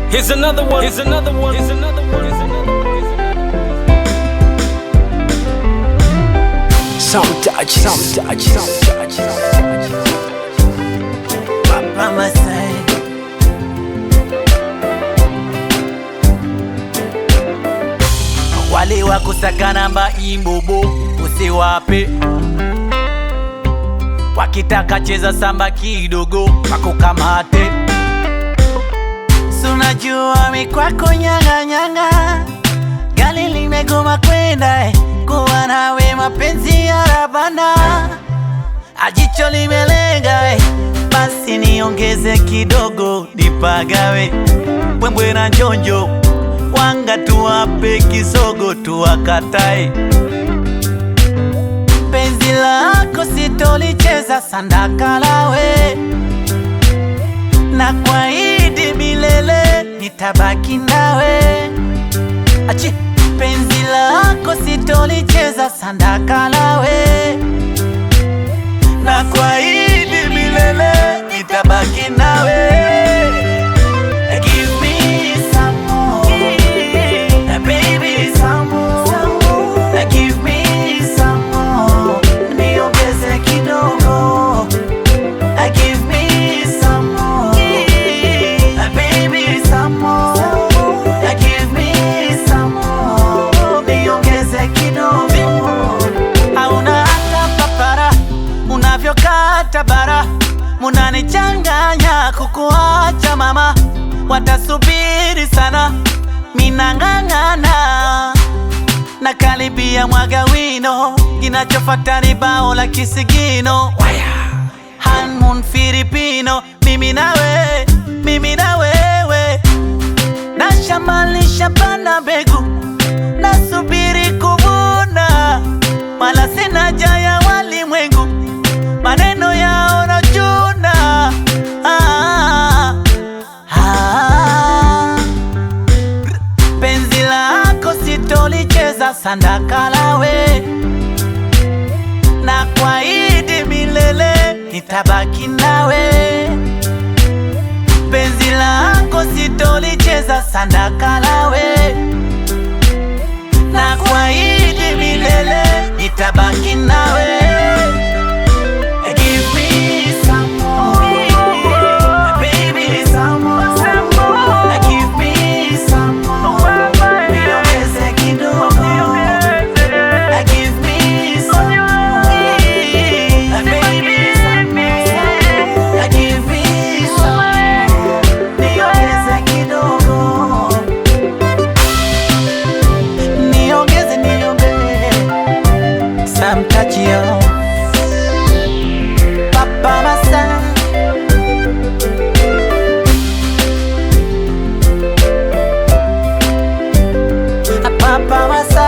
Here's another one. Here's another one. Here's another one. Here's another one. Here's another one. Sound touch, sound touch, sound touch, sound touch. Papa Masai. Wale wa kusaka namba imbobo usiwape, wakitaka cheza samba kidogo wakukamate. Sunajua mikwako nyanga nyanga, gali limegoma kwenda kuwa nawe mapenzi ya rabana, ajicho limelenga basi niongeze kidogo nipagawe, mbwembwe na njonjo wanga tuwape kisogo tuwakatae. Penzi lako sitolicheza sandaka lawe, na kwaidi milele nitabaki nawe. Achi, penzi lako sitolicheza sandaka lawe, na kwaidi milele nitabaki nawe. Give me some more, baby, some more. Give me some more, niongeze kidogo. Give me some more, baby, some more. Give me some more, niongeze kidogo. Hauna hata papara, unavyokata bara, munanichanganya kukuacha mama, watasubiri sana, minang'ang'ana na karibia mwaga wino, kinachofuata ni bao la kisigino. Honeymoon Filipino, mimi nawe, mimi na wewe, nashamalisha pana mbegu, nasubiri kuvuna, wala sina jaya walimwengu, maneno yao nachuna. Ah, ah. Penzi lako sitolicheza sandaka lawe, na kwaidi milele nitabaki nawe. Penzi lako sitolicheza sandaka lawe, na kwaidi milele nitabaki nawe. Give me some more, baby, some more. Give me some more, niongeze kidogo. Give me some more, baby, some more. Give me some more, niongeze kidogo. Niongeze, niongeze, some touch yo. Papa Masai. Papa Masai.